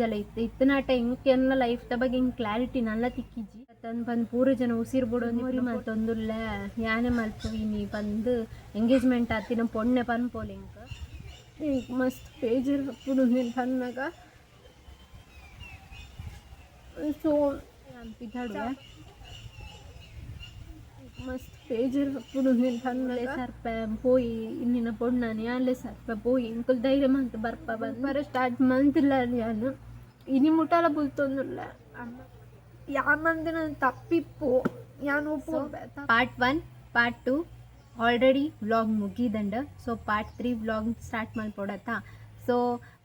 ನಿಜಲ ಇತ್ತು ಇತ್ತನಾಟ ಎಂಕ್ ಎನ್ನ ಲೈಫ್ ದ ಬಗ್ಗೆ ಎಂಕ್ ಕ್ಲಾರಿಟಿ ನಲ್ಲ ತಿಕ್ಕಿಜಿ ತನ್ ಪಂದ್ ಪೂರ ಜನ ಉಸಿರು ಬುಡೊಂದು ಮುರಿ ಮಲ್ತೊಂದುಲ್ಲ ಯಾನೆ ಮಲ್ಪುವಿನಿ ಪಂದ್ ಎಂಗೇಜ್ಮೆಂಟ್ ಆತಿನ ಪೊಣ್ಣೆ ಪನ್ಪೋಲು ಎಂಕ್. ಎಂಕ್ ಮಸ್ತ್ ಬೇಜಾರ್ ಆಪುಂಡು ಉಂದೆನ್ ಪನ್ನಗ. ಸೊ ಯಾನ್ ಪಿದಾಡುವೆ. ಮಸ್ತ್ ಬೇಜಾರ್ ಆಪುಂಡು ಉಂದೆನ್ ಪನ್ನಗ. ಸರ್ಪೆ ಪೋಯಿ ಇನ್ನಿನ ಪೊಣ್ಣನ್ ಯಾನ್ಲೆ ಸರ್ಪೆ ಪೋಯಿ ಎಂಕುಲು ಧೈರ್ಯ ಮಂತ್ ಬರ್ಪ ಬಂದ್ ಸ್ಟಾರ್ಟ್ ಮಂತಿಲ್ಲ ಯಾನ್ ಇನಿ ಮುಟ್ಟಲ ಬುಲ್ತೊಂದುಲ್ಲೆ ಅಮ್ಮ. ಯಾನ್ ಮಂದಿನ ತಪ್ಪಿಪ್ಪು, ಯಾನ್ ಒಪ್ಪೊಂಬೆ. Part 1 part 2 already vlog ಮುಗಿದಂಡ. So part 3 vlog start ಮಲ್ಪೊಡತ್ತ. So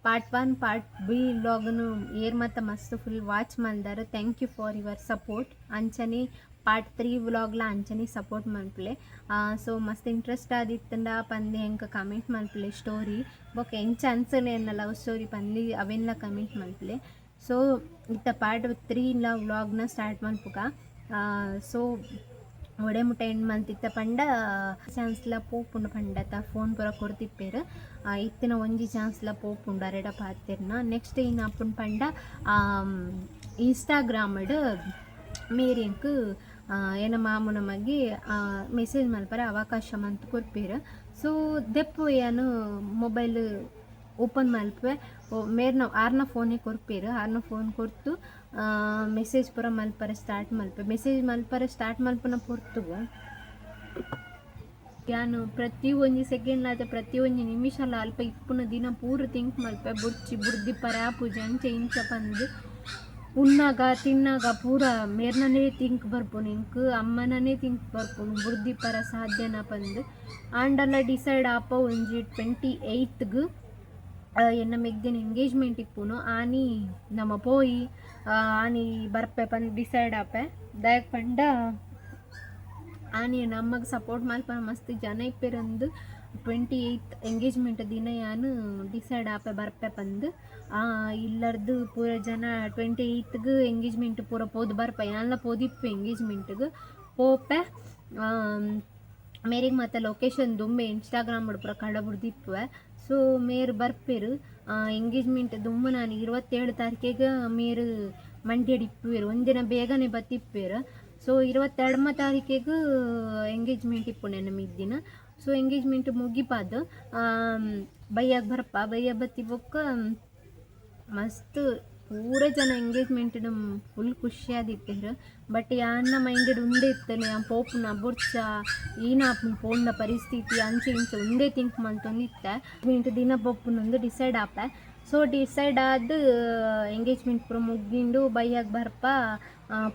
part 1 part B ವ್ಲಾಗ್ನು ಏರ್ ಮತ್ತ ಮಸ್ತ್ ಫುಲ್ ವಾಚ್ ಮಲ್ದಾರ, thank you for your support. ಅಂಚನೆ ಪಾರ್ಟ್ 3 ವ್ಲಾಗ್ಲ ಅಂಚನೆ ಸಪೋರ್ಟ್ ಮಲ್ಪುಲೆ. ಸೊ ಮಸ್ತ್ ಇಂಟ್ರೆಸ್ಟ್ ಆದಿತ್ತಂಡ ಪಂದ್ ಎಂಕ್ ಕಮೆಂಟ್ ಮಲ್ಪುಲೆ ಸ್ಟೋರಿ ಬೊಕ ಎಂಚ ಅನ್ಸನೆ ಎನ್ನ ಲವ್ ಸ್ಟೋರಿ ಪಂದ್ ಅವೆನ್ಲ ಕಮೆಂಟ್ ಮಲ್ಪುಲೆ. ಸೊ ಇತ್ತ ಪಾರ್ಟ್ 3 ವ್ಲಾಗ್ನ ಸ್ಟಾರ್ಟ್ ಮಲ್ಪುಗ. ಸೊ ಒಡೆ ಮುಟ್ಟ ಎಂಡ್ ಮಂತಿತ್ತ ಪಂಡ ಚಾನ್ಸ್ಲ ಪೋಪುಂಡು ಪಂಡತ ಫೋನ್ ಪೂರ ಕೊರ್ತಿಪ್ಪೆರ್. ಇತ್ತಿನ ಒಂಜಿ ಚಾನ್ಸ್ಲ ಪೋಪುಂಡು ಅರೆಡ ಪಾತೆರ್ನ. ನೆಕ್ಸ್ಟ್ ಏನ್ ಆಪುಂಡು ಪಂಡ ಇನ್ಸ್ಟಾಗ್ರಾಮ್ಡ್ ಮೇರ್ ಎಂಕ್ ಎನ್ನ ಮಾಮುನ ಮಗೆ ಮೆಸೇಜ್ ಮಲ್ಪರೆ ಅವಕಾಶ ಮಂತ್ ಕೊರ್ಪೆರ್. ಸೊ ದೆಪ್ಪು ಯಾನ್ ಮೊಬೈಲ್ ಓಪನ್ ಮಲ್ಪುವೆ, ಮೇರ್ನ ಆರ್ನ ಫೋನೇ ಕೊರ್ಪೆರ್. ಆರ್ನ ಫೋನ್ ಕೊರ್ತು ಮೆಸೇಜ್ ಪೂರ ಮಲ್ಪರೆ ಸ್ಟಾರ್ಟ್ ಮಲ್ಪೆ. ಮೆಸೇಜ್ ಮಲ್ಪರೆ ಸ್ಟಾರ್ಟ್ ಮಲ್ಪುನ ಪೊರ್ತುಗು ಯಾನ್ ಪ್ರತಿ ಒಂಜಿ ಸೆಕೆಂಡ್ ಆತ ಪ್ರತಿ ಒಂಜಿ ನಿಮಿಷಲ ಅಲ್ಪ ಇಪ್ಪುನ ದಿನ ಪೂರ ಥಿಂಕ್ ಮಲ್ಪೆ. ಬೊಡ್ಚಿ ಬುಡ್ದಿಪ್ಪರೆ ಆಪುಜಿ ಅಂಚ ಇಂಚ ಪಂದ್ ಉಣ್ಣಾಗ ತಿನ್ನಾಗ ಪೂರ ಮೇರ್ನನೇ ಥಿಂಕ್ ಬರ್ಪುನು ಎಂಕ್, ಅಮ್ಮನನೇ ಥಿಂಕ್ ಬರ್ಪುನು ಬುಡ್ದಿಪ್ಪರ ಸಾಧ್ಯನಾ ಪಂದ್. ಆಂಡಲ ಡಿಸೈಡ್ ಆಪ ಒಂಜಿ 28ಗ್ ಎನ್ನ ಮೆಗ್ದಿನ ಎಂಗೇಜ್ಮೆಂಟ್ ಇಪ್ಪುನು, ಆನಿ ನಮ ಪೋಯಿ ಆನಿ ಬರ್ಪೆ ಪಂದ್ ಡಿಸೈಡ್ ಆಪೆ. ದಾಯೆಗ್ ಪಂಡ ಆನಿ ನಮ್ಮಗ್ ಸಪೋರ್ಟ್ ಮಲ್ಪನ ಮಸ್ತ್ ಜನ ಇಪ್ಪೆರಂದು 28 ಎಂಗೇಜ್ಮೆಂಟ್ ದಿನ ಯಾನ್ ಡಿಸೈಡ್ ಆಪೆ ಬರ್ಪೆ ಪಂದ್. ಇಲ್ಲರ್ದು ಪೂರ ಜನ 28ಗ್ ಎಂಗೇಜ್ಮೆಂಟ್ ಪೂರ ಪೋದು ಬರ್ಪೆ. ಯಾನ್ಲ ಪೋದಿಪ್ಪೆ ಎಂಗೇಜ್ಮೆಂಟ್ಗ್ ಪೋಪೆ. ಮೇರೆಗ್ ಮಾತ ಲೊಕೇಶನ್ ದುಂಬೆ ಇನ್ಸ್ಟಾಗ್ರಾಮ್ ಪೂರ ಕಡಬುಡ್ದಿಪ್ಪುವೆ. ಸೊ ಮೇರ್ ಬರ್ಪೆರ್ ಎಂಗೇಜ್ಮೆಂಟ್ ದುಂಬು. ನಾನು 27 ತಾರೀಕಿಗೆ ಮೇರ್ ಮಂಡ್ಯಡ್ ಇಪ್ಪುವೆರ್, ಒಂದಿನ ಬೇಗನೆ ಬತ್ತಿಪ್ಪುವೆರ್. ಸೊ 22ಮ ತಾರೀಕಿಗೆ ಎಂಗೇಜ್ಮೆಂಟ್ ಇಪ್ಪುಂಡು ಎನ್ನ ಮೆಗ್ದಿನ. ಸೊ ಎಂಗೇಜ್ಮೆಂಟ್ ಮುಗಿಪಾದ್ ಬಯ್ಯಾಗ ಬರ್ಪ. ಬಯ್ಯ ಬತ್ತಿ ಬೊಕ್ಕ ಮಸ್ತ್ ಪೂರ ಜನ ಎಂಗೇಜ್ಮೆಂಟ್ ಫುಲ್ ಖುಷಿಯಾದಿತ್ತೆರ್. ಬಟ್ ಯಾನ್ನ ಮೈಂಡೆಡ್ ಉಂದೇ ಇತ್ತನೆ, ಯಾನ್ ಪೋಪುನ ಬೊಡ್ಚ, ಏನ್ ಆಪುಂಡು ಪೋಂಡ ಪರಿಸ್ಥಿತಿ ಅಂಚ ಇಂಚ ಉಂದೇ ಥಿಂಕ್ ಮಲ್ತೊಂದಿತ್ತೆ. ಎಂಗೇಜ್ಮೆಂಟ್ ದಿನ ಪೋಪುನಂದು ಡಿಸೈಡ್ ಆಪೆ. ಸೊ ಡಿಸೈಡ್ ಆದ್ ಎಂಗೇಜ್ಮೆಂಟ್ ಪೂರ ಮುಗ್ದಿಂಡು ಬಯ್ಯಾಗ ಬರ್ಪ.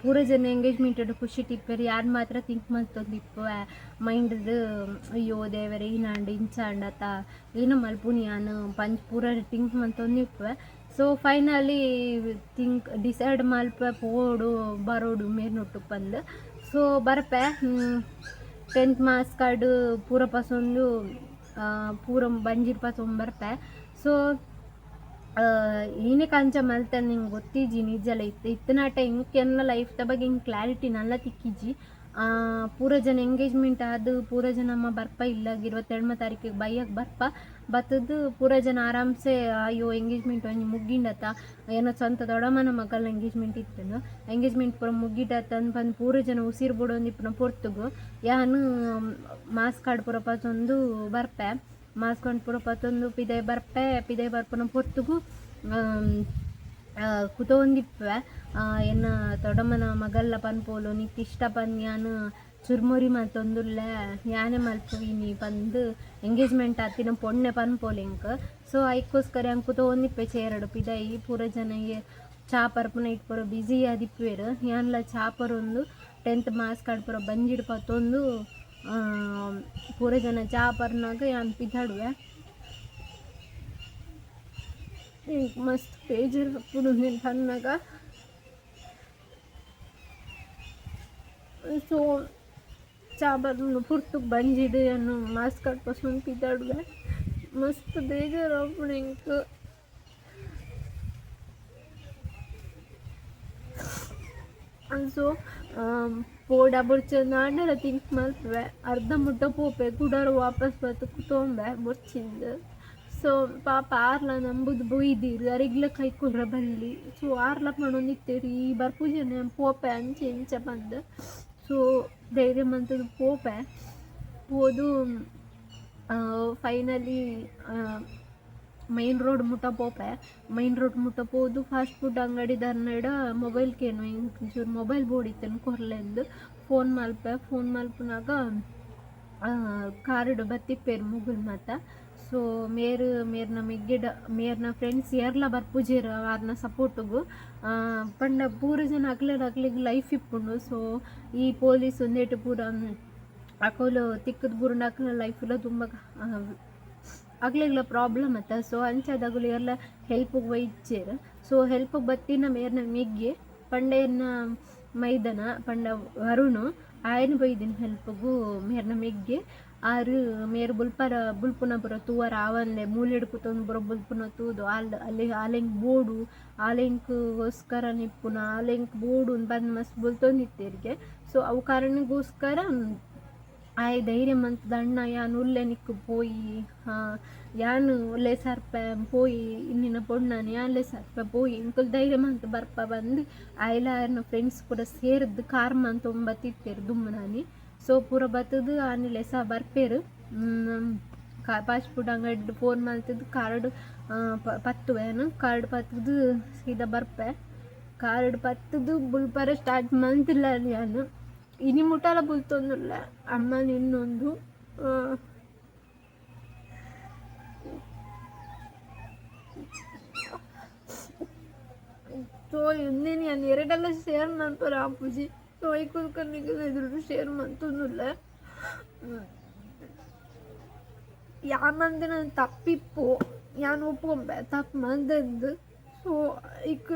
ಪೂರ ಜನ ಎಂಗೇಜ್ಮೆಂಟ್ ಖುಷಿ ಇಪ್ಪೆರ್, ಯಾನ್ ಮಾತ್ರ ಥಿಂಕ್ ಮಲ್ತೊಂದಿಪ್ಪುವೆ ಮೈಂಡ್ಡ್, ಅಯ್ಯೋ ದೇವರೇ ಈನಾಂಡ್ ಇಂಚ ಆಂಡತ ಏನು ಮಲ್ಪುನಿ ಯಾನ್ ಪಂಚ್ ಪೂರ ಥಿಂಕ್ ಮಲ್ತೊಂದಿಪ್ಪುವೆ. ಸೊ ಫೈನಲಿ ಥಿಂಕ್ ಡಿಸೈಡ್ ಮಲ್ಪೆ ಪೋಡು ಬರೋಡು ಮೇರ್ನೊಟ್ಟು ಪಂದ್. ಸೊ ಬರ್ಪೆ. 10th marks card ಪೂರ ಪಸೊಂದು ಪೂರ ಬಂಜಿಡ್ ಪಸೊಂದು ಬರ್ಪೆ. ಸೊ ಏನೆಕ್ ಅಂಚ ಮಲ್ತಂದ್ ಎಂಕ್ ಗೊತ್ತಿಜ್ಜಿ ನಿಜಲ. ಇತ್ತು ಇತ್ತನಾಟ ಎಂಕ್ ಎನ್ನ ಲೈಫ್ ದ ಬಗ್ಗೆ ಎಂಕ್ ಕ್ಲಾರಿಟಿ ನಲ್ಲ ತಿಕ್ಕಿಜಿ. ಪೂರ ಜನ ಎಂಗೇಜ್ಮೆಂಟ್ ಆದ್ ಪೂರ ಜನ ಅಮ್ಮ ಬರ್ಪ ಇಲ್ಲಗ್ 22ಮ ತಾರೀಕಿಗೆ ಬಯ್ಯಗ್ ಬರ್ಪ. ಬತ್ತದ್ ಪೂರ ಜನ ಆರಾಮ್ಸೆ ಅಯ್ಯೋ ಎಂಗೇಜ್ಮೆಂಟ್ ಒಂಜಿ ಮುಗ್ಗಿಂಡತ, ಏನೋ ಸ್ವಂತ ದೊಡ್ಡಮ್ಮನ ಮಗಲ್ನ ಎಂಗೇಜ್ಮೆಂಟ್ ಇತ್ತುಂಡು, ಎಂಗೇಜ್ಮೆಂಟ್ ಪೂರ ಮುಗ್ಗಿಡತ ಪಂದ್ ಪೂರ ಜನ ಉಸಿರು ಬುಡೊಂದಿಪ್ಪುನ ಪೊರ್ತುಗು ಯಾನ್ ಮಾಸ್ಕ್ ಕಾರ್ಡ್ ಪೂರ ಪತೊಂದು ಬರ್ಪೆ. ಮಾಸ್ಕ್ ಕಾರ್ಡ್ ಪೂರ ಪತೊಂದು ಪಿದಯಿ ಬರ್ಪೆ. ಪಿದಯಿ ಬರ್ಪುನ ಪೊರ್ತುಗು ಕುತೊಂದಿಪ್ಪುವೆ. ಎನ್ನ ದೊಡ್ಡಮ್ಮನ ಮಗಲ್ಲ ಪನ್ಪೋಲು, ನಿಕ್ಕ್ ಇಷ್ಟ ಪಂದ್ ಯಾನ್ ಚುರ್ಮುರಿ ಮಲ್ತೊಂದುಲ್ಲೆ, ಯಾನೆ ಮಲ್ಪುವಿನಿ ಪಂದ್ ಎಂಗೇಜ್ಮೆಂಟ್ ಆತಿನ ಪೊಣ್ಣೆ ಪನ್ಪೋಲು ಎಂಕ್. ಸೊ ಐಕೋಸ್ಕರ ಯಾನ್ ಕುತೊಂದಿಪ್ಪೆ ಚೇರ್ಡ್ ಪಿದಯಿ. ಪೂರ ಜನ ಚಾ ಪರ್ಪುನ ಐಟ್ ಪೂರ ಬಿಸಿ ಆದಿಪ್ಪುವೆರ್. ಯಾನ್ಲ ಚಾ ಪರೊಂದು 10th marks card ಪೂರ ಬಂಜಿಡ್ ಪತೊಂದು ಪೂರ ಜನ ಚಾ ಪರ್ನಾಗ ಯಾನ್ ಪಿದಾಡುವೆ. ಎಂಕ್ ಮಸ್ತ್ ಬೇಜಾರ್ ಆಪುಂಡು ಉಂದೆನ್ ಪನ್ನಗ. ಸೊ ಚಾ ಪರ್ಪುನ ಪೊರ್ತುಗು ಬಂಜಿಡ್ ಯಾನ್ ಮಾಸ್ಕ್ ಕಾರ್ಡ್ ಪಸೊಂದು ಪಿದಾಡುವೆ. ಮಸ್ತ್ ಬೇಜಾರ್ ಆಪುಂಡು ಎಂಕ್. ಸೊ ಪೋಡ ಬೊಡ್ಚಂದ್ ಆಂಡಲ ಥಿಂಕ್ ಮಲ್ಪುವೆ. ಅರ್ಧ ಮುಟ್ಟ ಪೋಪೆ, ಕುಡೊರ ವಾಪಸ್ ಬತ್ತ್ ಕುತೊಂಬೆ ಬೊಡ್ಚಿಂದ್. ಸೊ ಪಾಪ ಆರ್ಲ ನಂಬುದು ಬೊಯ್ದಿರು ಅರೆಗ್ಲ ಕೈ ಕೊರ್ರ ಬಲ್ಲಿ. ಸೊ ಆರ್ಲ ಪಣೊಂದಿತ್ತೆರ್ ಈ ಬರ್ಪುಜನೆ ಪೋಪೆ ಅಂಚೆ ಇಂಚ ಪಂದ್. ಸೊ ಧೈರ್ಯ ಮಂತುದು ಪೋಪೆ ಪೋದು ಫೈನಲಿ ಮೈನ್ ರೋಡ್ ಮುಟ್ಟ ಪೋಪೆ. ಮೈನ್ ರೋಡ್ ಮುಟ್ಟ ಪೋದು ಫಾಸ್ಟ್ ಫುಡ್ ಅಂಗಡಿ ಧರ್ನಡ ಮೊಬೈಲ್ ಕೇನು ಒಂಚೂರು ಮೊಬೈಲ್ ಬೋಡಿತ್ತೇನು ಕೊರ್ಲೆಂದು ಫೋನ್ ಮಲ್ಪೆ. ಫೋನ್ ಮಲ್ಪುನಾಗ ಕಾರುಡು ಬತ್ತಿಪ್ಪೇರು ಮುಗುಲ್ ಮಾತ. ಸೊ ಮೇರು ಮೇರ್ನ ಮೆಗ್ಗೆಡ ಮೇರ್ನ ಫ್ರೆಂಡ್ಸ್ ಏರ್ಲ ಬರ್ಪುಜೆರ್ ಆರ್ನ ಸಪೋರ್ಟುಗು ಪಂಡ ಪೂರ ಜನ ಅಕ್ಲೆಗ್ ಅಕ್ಲೆಗ್ ಲೈಫ್ ಇಪ್ಪುಂಡು. ಸೊ ಈ ಪೊಲೀಸ್ ಉಂದೆಟ್ ಪೂರ ಅಕುಲು ತಿಕ್ಕುದು ಬೂರುಂಡ ಅಕ್ಲೆನ ಲೈಫ್ಲ ತುಂಬ ಅಕ್ಲೆಗ್ಲ ಪ್ರಾಬ್ಲಮ್ ಅತ್ತ. ಸೊ ಅಂಚಾದ್ ಅಗುಲು ಏರ್ಲ ಹೆಲ್ಪುಗ್ ಒಯ್ಚೆರ್. ಸೊ ಹೆಲ್ಪುಗ್ ಬತ್ತಿನ ಮೇರ್ನ ಮೆಗ್ಗೆ ಪಂಡ ಎನ್ನ ಮೈದನ ಪಂಡ ವರುಣ್ ಆಯನ ಬೈದಿನ ಹೆಲ್ಪುಗು ಮೇರ್ನ ಮೆಗ್ಗೆ ಆರು ಮೇರ್ ಬುಲ್ಪರ ಬುಲ್ಪುನ ಪೂರ ತೂವರ ಆವಂದೆ ಮೂಲೆಡ್ ಕುತ್ತೊಂದು ಪೂರ ಬುಲ್ಪುನ ತೂದು ಆಲ್ ಅಲ್ಲಿ ಆಲೆಂಕ್ ಬೋಡು ಆಲೆಂಕ್ಗೋಸ್ಕರ ನಿಪ್ಪುನ ಆಲೆಂಕ್ ಬೋಡು ಬಂದ್ ಮಸ್ತ್ ಬುಲ್ತೊಂದಿತ್ತೆರ್ಗೆ. ಸೊ ಅವು ಕಾರಣಕ್ಕೋಸ್ಕರ ಆಯೆ ಧೈರ್ಯ ಮಂತುದು ಅಣ್ಣ ಯಾನ್ ಉಲ್ಲೆ ನಿಕ್ಕ್ ಪೋಯಿ ಯಾನ್ ಒಲ್ಲೆ ಸರ್ಪೆ ಪೋಯಿ ಇನ್ನಿನ ಪೊಣ್ಣನ್ ಯಾನ್ಲೆ ಸರ್ಪೆ ಪೋಯಿ ಇಂಕುಲು ಧೈರ್ಯ ಮಂತ್ ಬರ್ಪ ಬಂದು ಆಯ್ಲ ಆರ್ನ ಫ್ರೆಂಡ್ಸ್ ಪೂರ ಸೇರ್ದು ಕಾರ್ ಮಂತೊಂದು ಬತ್ತಿತ್ತೆರ್ ದುಂಬುನಾನಿ. ಸೊ ಪೂರ ಬತ್ತುದು ಆನಿ ಲೆಸ ಬರ್ಪೆರ್. ಫಾಸ್ಟ್ ಫುಡ್ ಅಂಗಡಿ ಫೋನ್ ಮಲ್ತುದು ಕಾರ್ಡ್ ಪತ್ತುವೆ ಕಾರ್ಡ್ ಪತ್ತುದು ಸೀದಾ ಬರ್ಪೆ. ಕಾರ್ಡ್ ಪತ್ತುದು ಬುಲ್ಪರ ಸ್ಟಾರ್ಟ್ ಮಂತಿಲ್ಲ ಯಾನ್ ಇನಿ ಮುಟ್ಟಲ ಬುಲ್ತೊಂದುಲ್ಲೆ ಅಮ್ಮನ ಇನ್ನೊಂದು. ಸೊ ಇಂದೆನ್ ಯಾನ್ ಎರೆಡಲ ಶೇರ್ ಮನ್ಪರೆ ಆಪುಜಿ. ಸೊ ಐಕೋಸ್ಕರ ನಿಕಲ್ನ ಎದುರುಡು ಶೇರ್ ಮಂತೊಂದುಲ್ಲೆ. ಯಾನ್ ಮಂತಿನ ತಪ್ಪಿಪ್ಪು ಯಾನ್ ಒಪ್ಪೊಂಬೆ ತಪ್ಪು ಮಂತಂದು. ಸೊ ಐಕ್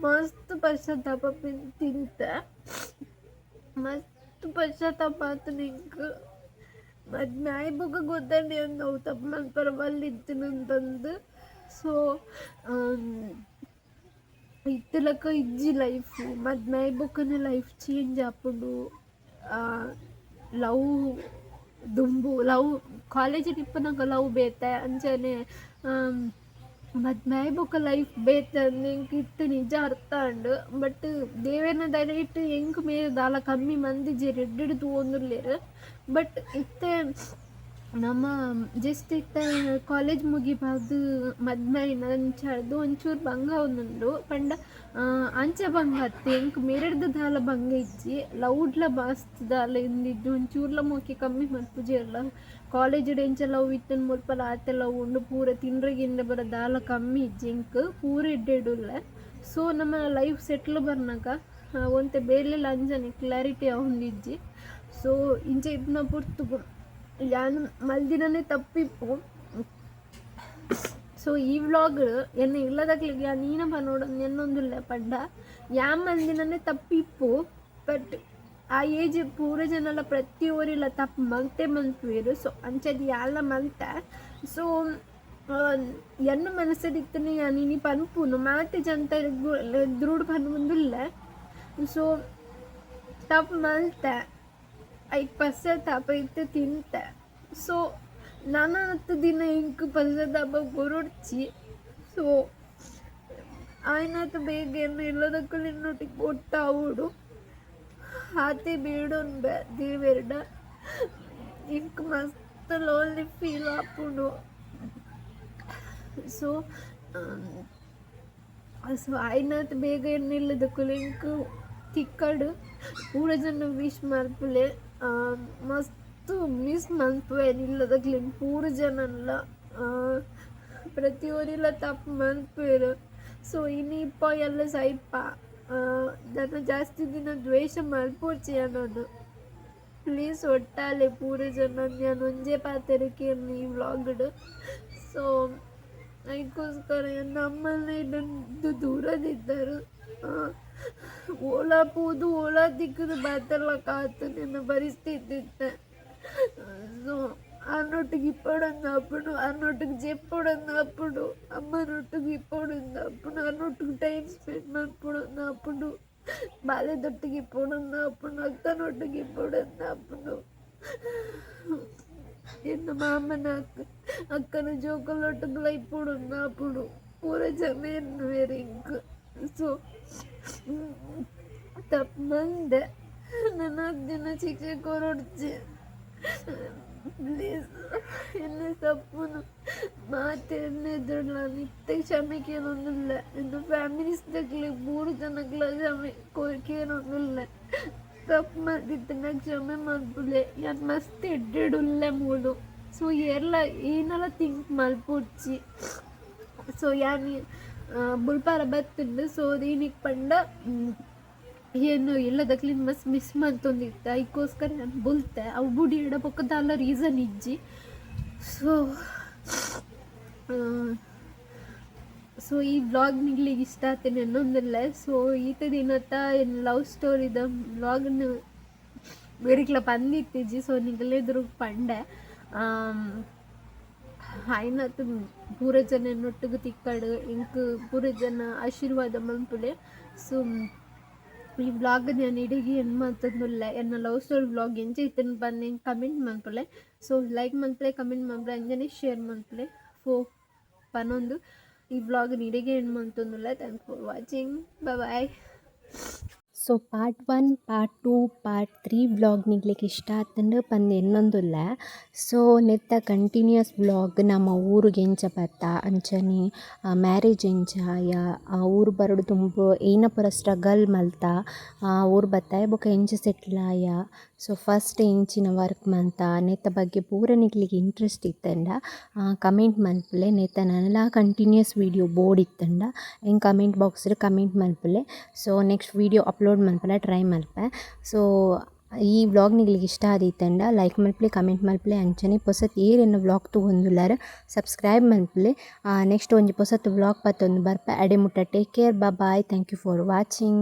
ಮಸ್ತ್ ಪಶ್ಚಾತ್ತಾಪ ತಿಂತೆ, ಮಸ್ತ್ ಪಶ್ಚಾತ್ತಾಪ ಆತುಂಡು ಎಂಕ್. ಮದ್ಮೆ ಆಯಿ ಬೊಕ್ಕ ಗೊತ್ತಾಂಡ್ ಯಾನ್ ಅವು ತಪ್ಪು ಮನ್ಪರೆ ಬಲ್ಲಿತ್ತಿನಂತಂದು. ಸೊ ಇತ್ತಿಲಕ ಇಜ್ಜಿ ಲೈಫ್, ಮದ್ಮೆ ಆಯಿ ಬೊಕ್ಕನೆ ಲೈಫ್ ಚೇಂಜ್ ಆಪುಂಡು. ಲವ್ ದುಂಬು ಲವ್ ಕಾಲೇಜಿಡ್ ಇಪ್ಪುನಗ ಲವ್ ಬೇತೆ ಅಂಚನೆ ಮದ್ಮೆ ಆಯಿ ಬೊಕ್ಕ ಲೈಫ್ ಬೇತೆ ಅಂದ್ ಎಂಕ್ ಇತ್ತೆ ನಿಜ ಅರ್ಥ ಆಂಡ್. ಬಟ್ ದೇವೆರ್ನ ದಯೆಟ್ ಎಂಕ್ ಮೇರ್ ದಾಲ ಕಮ್ಮಿ ಮಂದಿಜೆರ್ ಎಡ್ಡೆಡ್ ತೂವೊಂದುಲ್ಲೆರ್. ಬಟ್ ಇತ್ತೆ ನಮ ಜಸ್ಟ್ ಇತ್ತೆ ಕಾಲೇಜ್ ಮುಗಿಪಾದ್ ಮದ್ಮೆ ಆಯಿನ ಅಂಚಾದ್ ಒಂಚೂರು ಬಂಗ ಆವೊಂದುಂಡು. ಪಂಡ ಅಂಚ ಬಂಗ ಅತ್ತ್ ಎಂಕ್ ಮೇರೆಡ್ದ್ ದಾಲ ಬಂಗ ಇಜ್ಜಿ, ಲವ್ಡ್ಲ ಮಸ್ತ್ ದಾಲ ಇಂದಿಜ್ಜಿ ಒಂಚೂರ್ಲ ಮೋಕೆ ಕಮ್ಮಿ ಮನ್ಪುಜೆರ್ಲ. ಕಾಲೇಜಿಡ್ ಎಂಚ ಲವ್ ಇತ್ತ್ಂಡ್ ಮುಲ್ಪಲ ಆತೆ ಲವ್ ಉಂಡು. ಪೂರ ತಿಂಡ್ರೆ ಗಿಂಡ್ರೆ ಪೂರ ದಾಲ ಕಮ್ಮಿ ಇಜ್ಜಿ ಎಂಕ್ ಪೂರ ಎಡ್ಡೆಡ್ ಉಲ್ಲೆ. ಸೊ ನಮ್ಮ ಲೈಫ್ ಸೆಟ್ಲ್ ಬರ್ನಗ ಒಂತೆ ಬೇಲೆಲ ಅಂಚನೆ ಕ್ಲಾರಿಟಿ ಆವೊಂದಿಜ್ಜಿ. ಸೊ ಇಂಚ ಇಪ್ಪುನ ಪೊರ್ತುಗು ಯಾನ್ ಮಲ್ದಿನನೆ ತಪ್ಪಿಪ್ಪು. ಸೊ ಈ ವ್ಲಾಗ್ ಎನ್ನ ಇಲ್ಲದಕ್ಲೆಗ್ ಯಾನ್ ಈನ ಪನೊಡು ಎನ್ನೊಂದುಲ್ಲೆ ಪಂಡ ಯಾನ್ ಮಲ್ದಿನನೆ ತಪ್ಪಿಪ್ಪು. ಬಟ್ ಆ ಏಜ್ ಪೂರ ಜನಲ ಪ್ರತಿ ಒರಿಲ ತಪ್ಪು ಮಲ್ತೆ ಮನ್ಪುವೆರ್. ಸೊ ಅಂಚಾದ್ ಯಾನ್ಲ ಮಲ್ತೆ. ಸೊ ಎನ್ನ ಮನಸ್ಸುಡು ಇತ್ತಿನ ಯಾನ್ ಇನಿ ಪನ್ಪುನು ಮಾತ ಜನತೆಗ್ ಎದುರುಡು ಪನೊಂದುಲ್ಲೆ. ಸೊ ತಪ್ಪು ಮಲ್ತೆ ಐಕ್ ಪಶ್ಚಾತ್ತಾಪ ಇತ್ತೆ ತಿಂತೆ. ಸೊ ನನಾತ್ ದಿನ ಎಂಕ್ ಪಶ್ಚಾತ್ತಾಪ ಕೊರೊಡ್ಚಿ. ಸೊ ಆಯಿನಾತ್ ಬೇಗ ಎನ್ನ ಇಲ್ಲದಕುಲು ಎನ್ನೊಟ್ಟಿಗೆ ಒಟ್ಟಾವೊಡು ಆತೆ ಬೇಡೊನ್ಬೆ ದೇವೆರ್ಡ. ಎಂಕ್ ಮಸ್ತ್ ಲೋನ್ಲಿ ಫೀಲ್ ಆಪುಂಡು. ಸೊ ಸೊ ಆಯಿನಾತ್ ಬೇಗ ಎನ್ನ ಇಲ್ಲದಕುಲು ಎಂಕ್ ತಿಕ್ಕಡ್ ಪೂರ ಜನ ವಿಶ್ ಮಲ್ಪುಲೆ. ಮಸ್ತ್ ಮಿಸ್ ಮನ್ಪುವೆ ಇಲ್ಲದಕ್ಲೆನ್ ಪೂರ ಜನನ್ಲ. ಪ್ರತಿ ಒರಿಲ ತಪ್ಪು ಮನ್ಪುವೆರ್. ಸೊ ಇನಿಪ್ಪ ಎಲ್ಲೆ ಸೈಪ ನನ ಜಾಸ್ತಿ ದಿನ ದ್ವೇಷ ಮಲ್ಪೊಡ್ಚಿ ಯಾನೊಂದು ಪ್ಲೀಸ್ ಒಟ್ಟಾಲೆ ಪೂರ ಜನ ಯಾನ್ ಒಂಜೇ ಪಾತೆರಕ್ಕೆ ಈ ವ್ಲಾಗ್ಡ್. ಸೊ ಐಕೋಸ್ಕರ ಎನ್ನ ಅಮ್ಮನ ದೂರದಿದ್ದರು ಓಲ ಪೋದು ಓಲ ತಿಕ್ಕುದು ಬತ್ತಲಕ ಆತುಂಡು ಎನ್ನ ಪರಿಸ್ಥಿತಿ ಇತ್ತೆ. ಸೊ ಆರ್ನೊಟ್ಟಿಗೆ ಇಪ್ಪೊಡಂದು ಆಪುಂಡು, ಆರ್ನೊಟ್ಟಿಗೆ ಜೆಪ್ಪೊಡಂದು ಆಪುಂಡು, ಅಮ್ಮನೊಟ್ಟಿಗೆ ಇಪ್ಪೊಡಂದು ಆಪುಂಡು, ಆರ್ನೊಟ್ಟಿಗೆ ಟೈಮ್ ಸ್ಪೆಂಡ್ ಮನ್ಪೊಡಂದು ಆಪುಂಡು, ಬಾಲೆದೊಟ್ಟಿಗೆ ಇಪ್ಪೊಡಂದು ಆಪುಂಡು, ಅಕ್ಕನೊಟ್ಟಿಗೆ ಇಪ್ಪೊಡಂದು ಆಪುಂಡು. ಎನ್ನ ಮಾಮನ ಅಕ್ಕನ ಜೋಕುಲೊಟ್ಟುಗುಲ ಇಪ್ಪೊಡು ಆಪುಂಡು ಪೂರ ಜನ ಎನ್ನುವೆರ್ ಎಂಕ್. ಸೊ ತಪ್ಪು ಮಂದೆ, ನನಾತ್ ದಿನ ಶಿಕ್ಷೆ ಕೊರೊಡ್ಚಿ ಪ್ಲೀಸ್. ಎನ್ನ ತಪ್ಪುನು ಮಾತೆರ್ನ ಎದುರುಡ್ಲಾ ಇತ್ತೆ ಕ್ಷಮೆ ಕೇನೊಂದುಲ್ಲೆ. ಎನ್ನ ಫ್ಯಾಮಿಲಿಸ್ ದಕ್ಲೆಗ್ ಪೂರ ಜನಕ್ಲ ಕ್ಷಮೆ ಕೇನೊಂದುಲ್ಲೆ. ತಪ್ಪು ಮಲ್ತಿತ್ತುಂಡ ಕ್ಷಮೆ ಮಲ್ಪುಲೆ. ಯಾನ್ ಮಸ್ತ್ ಎಡ್ಡೆಡ್ ಉಲ್ಲೆ ಮೂಲು. ಸೊ ಏರ್ಲ ಏನಲ ಥಿಂಕ್ ಮಲ್ಪೊಡ್ಚಿ. ಸೊ ಯಾನ್ ಬುಲ್ಪಾರ ಬತ್ತುಂಡು. ಸೊ ಇನಿಕ್ ಪಂಡ ಏನು ಇಲ್ಲದಕ್ಲೆನ್ ಮಸ್ತ್ ಮಿಸ್ ಮಲ್ತೊಂದಿತ್ತೆ, ಐಕೋಸ್ಕರ ಯಾನ್ ಬುಲ್ತೆ. ಅವು ಬುಡಿಯೆಡ ಬೊಕ್ಕ ದಾಲ ರೀಸನ್ ಇಜ್ಜಿ. ಸೊ ಸೊ ಈ ವ್ಲಾಗ್ ನಿಗ್ಲಿಗ್ ಇಷ್ಟ ಆತೇನೆ ಎನ್ನೊಂದುಲ್ಲೆ. ಸೊ ಈತ ದಿನತ ಎನ್ನ ಲವ್ ಸ್ಟೋರಿದ ವ್ಲಾಗ್ನ ಬೇರೆಕ್ಲ ಪಂದಿತ್ತಿಜಿ. ಸೊ ನಿಗಲೆದುರು ಪಂಡೆ. ಆಯ್ನಾತ್ ಪೂರ ಜನ ಎನ್ನೊಟ್ಟುಗು ತಿಕ್ಕಡ್, ಎಂಕ್ ಪೂರ ಜನ ಆಶೀರ್ವಾದ ಮನ್ಪುಲೆ. ಸೊ ಈ ವ್ಲಾಗ್ ಯಾನ್ ಇಡೆಗ್ ಎಂಡ್ ಮಲ್ತೊಂದುಲ್ಲೆ. ಎನ್ನ love story vlog ಎಂಚ ಇತ್ತ್ಂಡ್ ಪಂದ್ ಎಂಕ್ ಕಮೆಂಟ್ ಮನ್ಪುಲೆ. ಸೊ ಲೈಕ್ ಮನ್ಪುಲೆ, ಕಮೆಂಟ್ ಮನ್ಪುಲೆ, ಅಂಚನೆ ಶೇರ್ ಮನ್ಪುಲೆ. ಫೋ ಪನೊಂದು ಈ ವ್ಲಾಗ್ ಇಡೆಗೆ ಎಂಡ್ ಮಲ್ತೊಂದುಲ್ಲೆ. Thanks for watching, bye. So part 1, part 2, part 3 vlog ನಿಗ್ಲಿಗ್ ಇಷ್ಟ ಆತುಂಡು ಪಂದ್ ಎನ್ನೊಂದುಲ್ಲೆ. ಸೊ ನೆತ್ತ ಕಂಟಿನ್ಯೂಸ್ ವ್ಲಾಗ್ ನಮ ಊರುಗ್ ಎಂಚ ಬತ್ತ, ಅಂಚನೆ ಮ್ಯಾರೇಜ್ ಎಂಚ ಆಯ, ಆ ಊರು ಬರೊಡು ದುಂಬು ಏನ ಪೂರ ಸ್ಟ್ರಗಲ್ ಮಲ್ತ ಊರು ಬತ್ತ, ಬೊಕ ಎಂಚ ಸೆಟ್ಲ್ ಆಯ, ಸೊ ಫಸ್ಟ್ ಎಂಚಿನ ವರ್ಕ್ ಮಲ್ತ, ನೆತ್ತ ಬಗ್ಗೆ ಪೂರ ನಿಕ್ಲೆಗ್ ಇಂಟ್ರೆಸ್ಟ್ ಇತ್ತುಂಡ ಕಮೆಂಟ್ ಮನ್ಪುಲೆ. ನೆತ್ತ ನನಲ ಕಂಟಿನ್ಯೂಸ್ ವೀಡಿಯೋ ಬೋಡಿತ್ತುಂಡ ಎಂಕ್ ಕಮೆಂಟ್ ಬಾಕ್ಸ್ ಡ್ ಕಮೆಂಟ್ ಮನ್ಪುಲೆ. So next video upload ಮನ್ಪರೆ ಟ್ರೈ ಮಲ್ಪೆ. ಸೊ ಈ ವ್ಲಾಗ್ ನಿಗ್ಲಿಗ್ ಇಷ್ಟ ಆದಿತ್ತುಂಡ ಲೈಕ್ ಮನ್ಪುಲೆ, ಕಮೆಂಟ್ ಮನ್ಪುಲೆ. ಅಂಚನೆ ಪೊಸತ್ ಏರ್ ಎನ್ನ ವ್ಲಾಗ್ ತೂವೊಂದುಲ್ಲೆರ್ ಸಬ್ಸ್ಕ್ರೈಬ್ ಮನ್ಪುಲೆ. ನೆಕ್ಸ್ಟ್ ಒಂಜಿ ಪೊಸತ್ ವ್ಲಾಗ್ ಪತ್ತೊಂದು ಬರ್ಪೆ. ಅಡೆ ಮುಟ್ಟ take care, bye, thank you for watching.